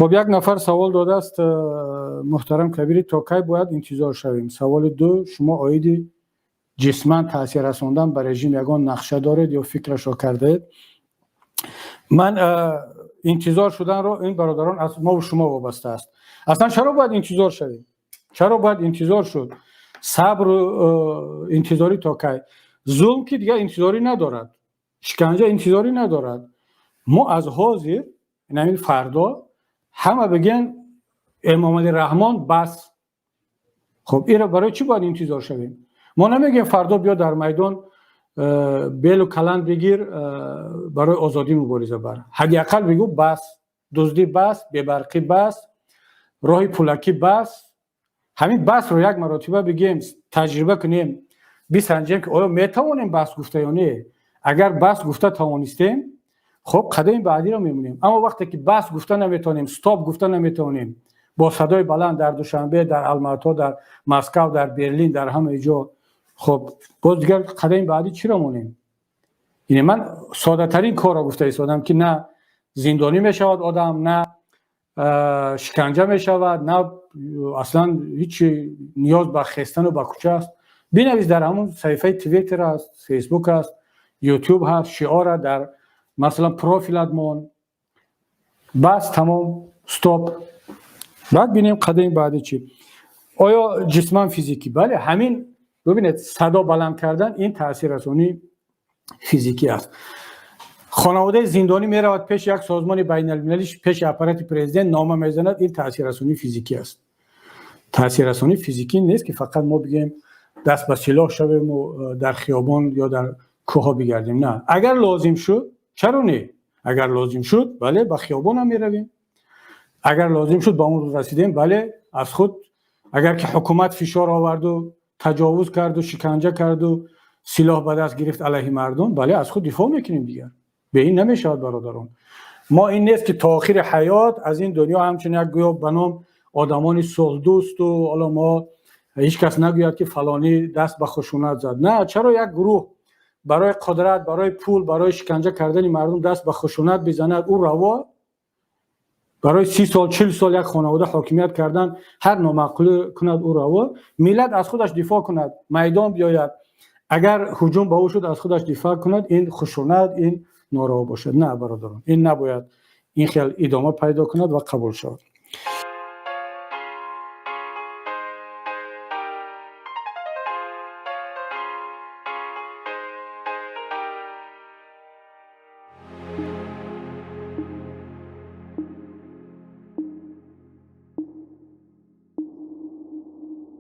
Хуб, як нафар савол додааст: муҳтарам Кабирӣ, то кай бояд интизор шавем? Саволи ду: шумо оиди ҷисман таъсир расондан ба режим ягон нақша доред ё фикрашро кардаед? Ман интизор шуданро, ин, бародарон, аз мову шумо вобаста аст. Аслан чаро бояд интизор шавем? Чаро бояд интизор шуд? Сабру интизорӣ то кай? Зулм ки дигар интизорӣ надорад, шиканҷа интизорӣ надорад. Мо аз ҳозир, ҳамин фардо, ҳама бигӯянд: «Эмомалӣ Раҳмон, бас!» Хуб, иро барои чӣ бояд интизор шавем? Мо намегӯем: фардо биё, дар майдон белу каланд бигир, барои озодӣ мубориза бар. Ҳадди ақал бигӯ: бас, дуздӣ бас, бебарқӣ бас, роҳи пулакӣ бас. Ҳамин басро як маротиба бигӯем, таҷриба кунем, бисанҷем, ки оё метавонем бас гуфта ё не. Агар бас гуфта тавонистем, хуб, қадами баъдиро мемонем. Аммо вақте ки бас гуфта наметавонем, стоп гуфта наметавонем бо садои баланд дар Душанбе, дар Алмато, дар Москав, дар Берлин, дар ҳамаи ҷо, хуб, боз дигар қадами баъдӣ чиро монем? Яъне ман соддатарин корро гуфта истодам, ки на зиндонӣ мешавад одам, на шиканҷа мешавад, на аслан ҳичи ниёз ба хестану ба кӯча аст. Бинавис, дар ҳамон саҳифаи Твиттер аст, Фейсбук аст, Ютуб ҳаст, шиора дар, масалан, профилат мон: бас, тамом, стоп. Баъд бинем қадами баъдӣ чӣ. Оё ҷисман, физикӣ? Бале, ҳамин, бибинед, садо баланд кардан ин таъсиррасонии физикӣ аст. Хонаводаи зиндонӣ меравад пеши як созмони байналмилалӣ, пеши аппарати президент нома мезанад, ин таъсиррасонии физикӣ аст. Таъсиррасонии физикӣ нест, ки фақат мо бигӯем даст ба силоҳ шавему дар хиёбон ё дар кӯҳҳо бигардем. На, агар лозим шуд, чаро не? Агар лозим шуд, бале, ба хиёбон ҳам меравем. Агар лозим шуд, ба он рӯз расидем, бале, аз худ, агар ки ҳукумат фишор оварду, таҷовуз карду, шиканҷа карду, силоҳ ба даст гирифт алайҳи мардум, бале, аз худ дифоъ мекунем. Дигар бе ин намешавад, бародарон. Мо ин нест, ки то охири ҳаёт аз ин дунё ҳамчун як гӯё ба ном одамони сулҳдӯсту ҳоло мо ҳеҷ кас нагӯяд, ки фалонӣ даст ба хушунат зад. На, чаро як гурӯҳ барои қудрат, барои пул, барои шиканҷа кардани мардум даст ба хушунат бизанад, ӯ раво? Барои 30 сол, 40 сол як хонавода ҳокимият кардан, ҳар номаъқулӣ кунад, ӯ раво? Миллат аз худаш дифоъ кунад, майдон биёяд, агар ҳуҷум ба ӯ шуд, аз худаш дифоъ кунад, ин хушунат, ин нораво бошад? На, бародарон, ин набояд ин хел идома пайдо кунад ва қабул шавад.